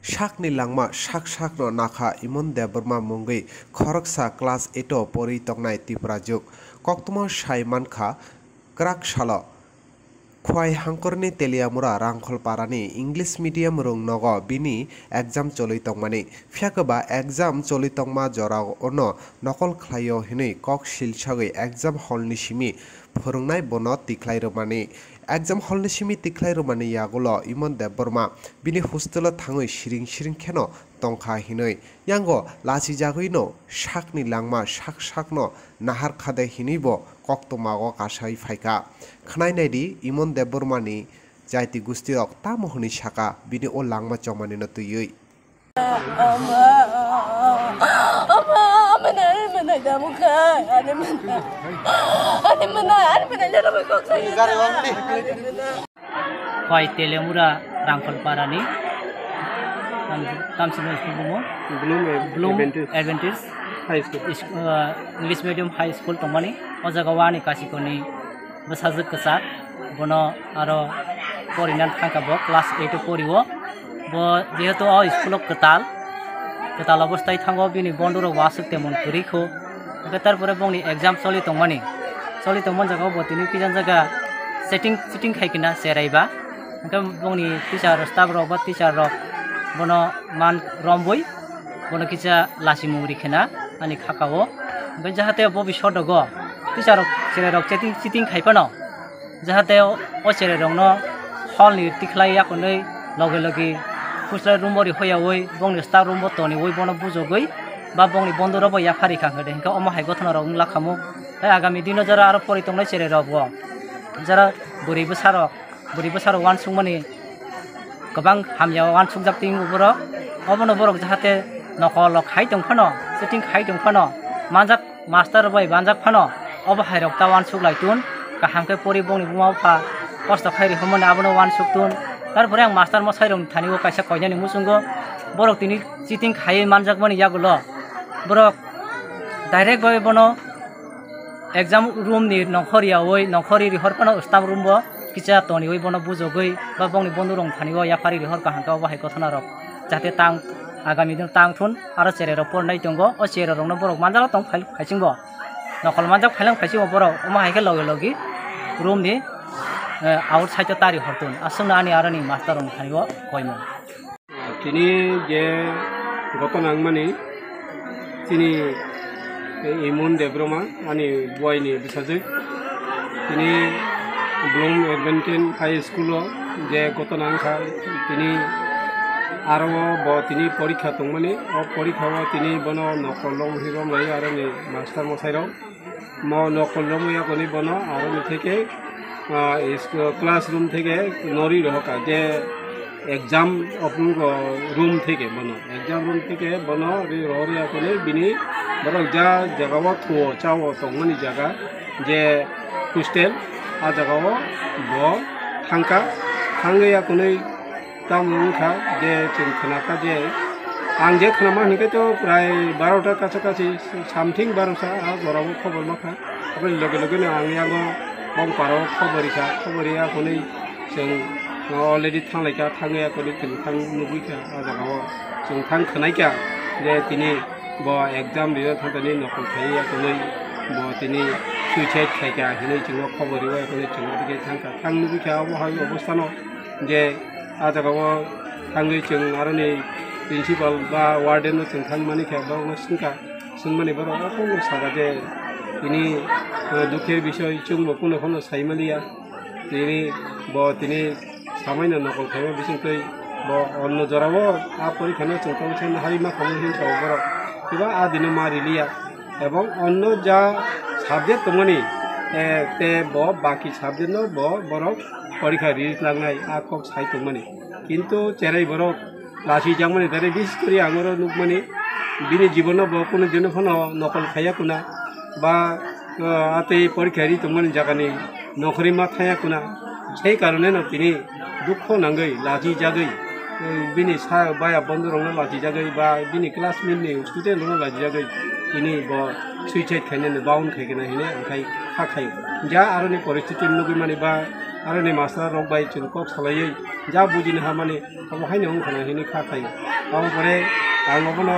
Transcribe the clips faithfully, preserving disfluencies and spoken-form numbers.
Sakni langma sak sakno nakha Imon Debbarma mungwi khoroksa class eight o pori tongnai Tiprajwk. Koktwma sai mankha kwrak salo Khwai Hangkorni Teliamura Rangkholparani English medium rwng nogo bini exam choli tongmani. Phiya khe ba exam choli tongma jorao ono nokol khlaio hinwi kok silsagwi exam hall ni simi phwrwngnai bono tikhlai rwmani. Exam hall ni simi tikhlai rwmani yagulo Imon Debbarma bini hostel o thangwi siring siring kheno tongkha hinwi. Yango lachijagwino sakni langma sak sakno nahar khade hinwi bo koktwmago kasai phaikha. Khwnai naidi Imon Debbarmani jaiti gustirok tamo hwnwi sakha bini o langma chongmanino twiwi. Khwai Teliamura Rangkholparani tam-, tamsino school bumo Bloom Ad-, Bloom Adventist Adventist High School. Is-, uh, English medium high school tongmani. O jaga o ani kasikorni bwsajwk kwchar, bono aro porina thangkha bo class eight o porio. Bo jehetu o school o kwtal, kwtal obostai thango bini bondhurok uansuk temon kwrwi kho. Hwnkhe tarpore bongni exam choli tongmani. Choli tongmani jaga o bo tini kisa jaga chatting, chatting khai kena cherai ba. Hwnkhe bongni teacher, staff rok ba teacher rok bono man rombwi bono kisa lachimung ri khena ani khaka o. Hwnkhe jahate bo bisodogo teacher rok cherai rok chatting, chatting khai phano jahate o, o cherai rokno hall ni tikhlai yakonwi loge loge hostel room o ri hoyawi bongni staff room o toniwi bono bujogwi ba bongni bondhurok bo yaphari kha hwnkhe hwnkhe omo hai gothona rok wng lakhamu. Tei agami dino jora aro pori tongnai cherai rok bo jora bwrwi bwsa rok, bwrwi bwsa rok uansukmani kwbang hamya uansukjak twi wngwi borok. Obono borok jahate nokol rok khai tong phano, chatting khai tong phano manjak. Master bai banjak phano obo hai rok ta uansuk lai tun, kaham khe pori bongni buma bupha kosto khai rihormani abono uansuk tun. Tarpore ang master mwsai rokni thani o kaisa koinani muchungo borok tini chatting khaiwi manjakmani yagulo borok direct bai bono exam room ni nongkhor yawi nongkhor ri rihor phano staff room bo kisa toniwi bono bujogwi ba bongni bondhu rok thani o yaphari rihor kaham khe obo hai gothona rok jate tang agami din tang thun. Aro cherai rok pornai tongo, o cherai rokno borok manjalo tong phai-, phaichingbo. Nokol manjak phailang phaichingbo borok, omo hai khe logi logi room ni, eh, outside o tari hortun. Aswkno ani aroni master rokni thani o koimung. Tini je goto nangmani, chini Imon Debbarma, ani buaini bwsajwk. Tini Bloom Adventist High School o je goto nangkha, tini aro bo tini porikha tongmani, o porikha o tini bono nokol romwi romlai aroni master mwsai rok. Mo nokol romwi yakoni bono aroni theke, ah, is-, classroom theke nori rohoka je exam ophung room theke bono, exam room theke bono ri rohori yakoni bini borok ja jaga o thuo chao tongmani jaga je hostel, a jaga o bo thangkha, thangwi yakoni tamo wngkha je chwng khnakha je ang je khnama hinkhe to prai barota kacha kachi something barota a jora o khobor mankha. Aboni loge loge no ang yago bongparo khobor rikha, khobor riya hwnwi chwng already thanglaikha, thangwi yakoni chwng thang nugwikha a jaga o, chwng thang khwnaikha je tini bo exam result thangtani nokol khaiwi yakoni bo tini suicide khaikha hinwi chwngno khobor riwi yakoni chwng thangkha, thang nugwikha obo hai obostano je a jaga o thangwi chwng aroni principal ba warden no chwng thangmani khe borokno swngkha. Swngmani borok okhorno saka je tini, eh, dukher bisoi chwngbo kuno khorno saimaliya. Tini bo tini samaino nokol khaima bisingtwi bo onno jorao a porikhano chwng tongwi sanna hai ma khamu hinwi sao borok. Kiba a dino ma riliya. Ebong onno ja subject tongmani, eh, te bo baki subject no bo borok porikha ri nangnai a kok sai tongmani. Kintu cherai borok lachijakmani, tare bises kori ang oro nukmani, bini jibono bo kunu dino phano nokol khaiya kuna, ba, ah, atwi porikha ri tongmani jagani nokhorwi ma thangya kuna. Sei karone no tini dukho nangwi, lachijagwi, eh, bini sa baya bondhu rokno lachijagwi, ba bini classmate ni student rokno lachijagwi tini bo suicide khainani bound khaikena hinwi ang khai kha khaio. Ja aroni poristiti nugwi mani ba aroni master rok bai chwng kok salaiwi ja bujini hamani abo haino wngkha na hinwi kha khaio. Abo pore ang obono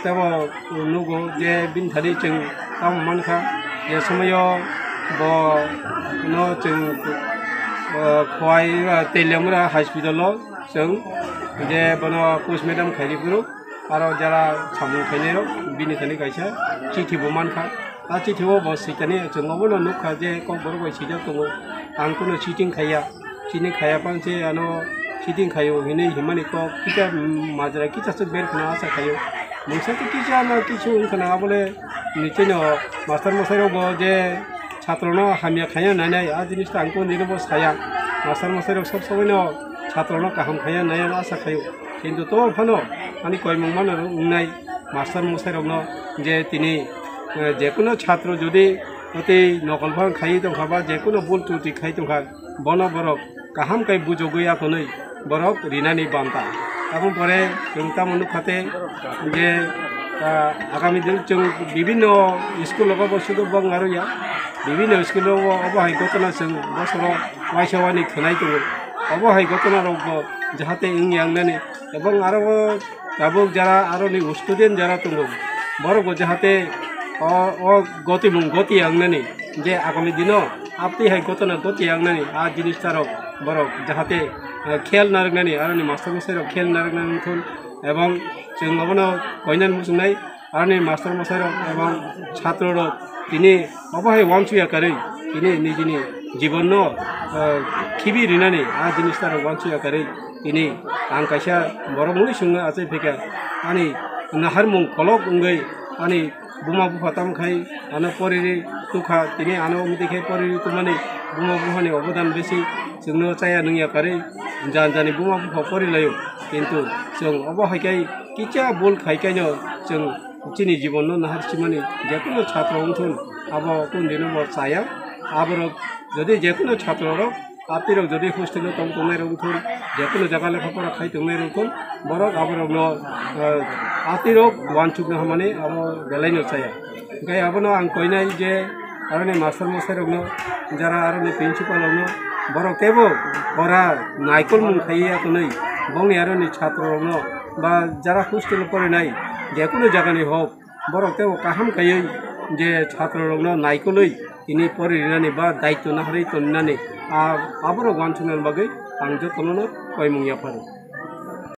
tebo nugo je bini thani chwng tamo mankha je somoyo bo no chwng, o, Khowai, o, Teliamura hospital o chwng je bono postmortem khaidi phuru aro jara samung khainai rok bini thani kaisa chithi bo mankha. A chithi o bo switani chwng obono nukha je kokborok bai swijak tongo, ang kuno cheating khaiya, cheating khaiya phan se ano cheating khaio hinwi himani kok kisa, mm, majra kisa swk ber khna asa khaio. Mungsa khe kisa no kisu wngkhna abole nicheno master mosai rok bo je chhatro no hamya khaiya nainai a jinis ta ang kuno dino bo saya. Master mosai rok sob somoi no chhatro no kaham khaiya nainai asa khaio. Kintu to phano ani koimung mano wngnai master mosai rokno je tini, eh, jekuno chhatro jodi oti nokol phang khaiwi tongkha ba jekuno bul tuti khai tongkha, bono borok kaham kai bujogwi akonwi borok rinani banta. Aboni pore chwng tamo nukha te je, ah, agami din chwng bibinno school rogo bo sudu bong aro ya, bibinno school rogo obo hai gotona chwng bosoro waisa wani khwnai tongo. Obo hai gotona rok bo jahate wngya wngnani ebong aro o tabuk jara aroni student jara tongo, borok bo jahate o, o gotimung gotiya wngnani, je agami dino abtwi hai gotona gotiya wngnani a jinis tarok borok jahate, eh, khel narwknani aroni master mosai rok khel narwknani wngthun ebong chwng obono koinani muchungnai. Aroni master mosai rok ebong chhatro rok tini obo hai uansukya karwi tini nijini jibon no, eh, khibi rinani a jinis tarok uansukya karwi tini ang kaisa borok mui songno achai phaikha ani naharmung kolok wngwi ani buma bupha tamo khai ano poriri tukha tini ano wngtwi khai poriri tumani buma buphani obodan besi chwngno chaya nungya karwi jani jani buma bupha porilaio kintu chwng obo hai khai kisa bul khai kaino chwng chini jibonno nahar simani jekuno chhatro wngthun abo kundino bo chaya. Aborok jodi jekuno chhatro rok atirok jodi hostel o tong tongnai rok wngthun, jekuno jaga lekha pora khai tongnai rok wngthun, borok aborokno, eh, atirok uansukna hamani abo belaino chaya. Hingke abono ang koinai je aroni master mosai rokno, jara aroni principal rokno, borok tebo pora naikolmung khaiya tonwi bongni aroni chhatro rokno ba jara hostel o porinai jekuno jagani hok borok tebo kaham kaiwi je chhatro rokno naikolwi tini poririnani ba daityo naharwi tonnani a, aborok uansuknani bagwi ang jotono koimung yapharo.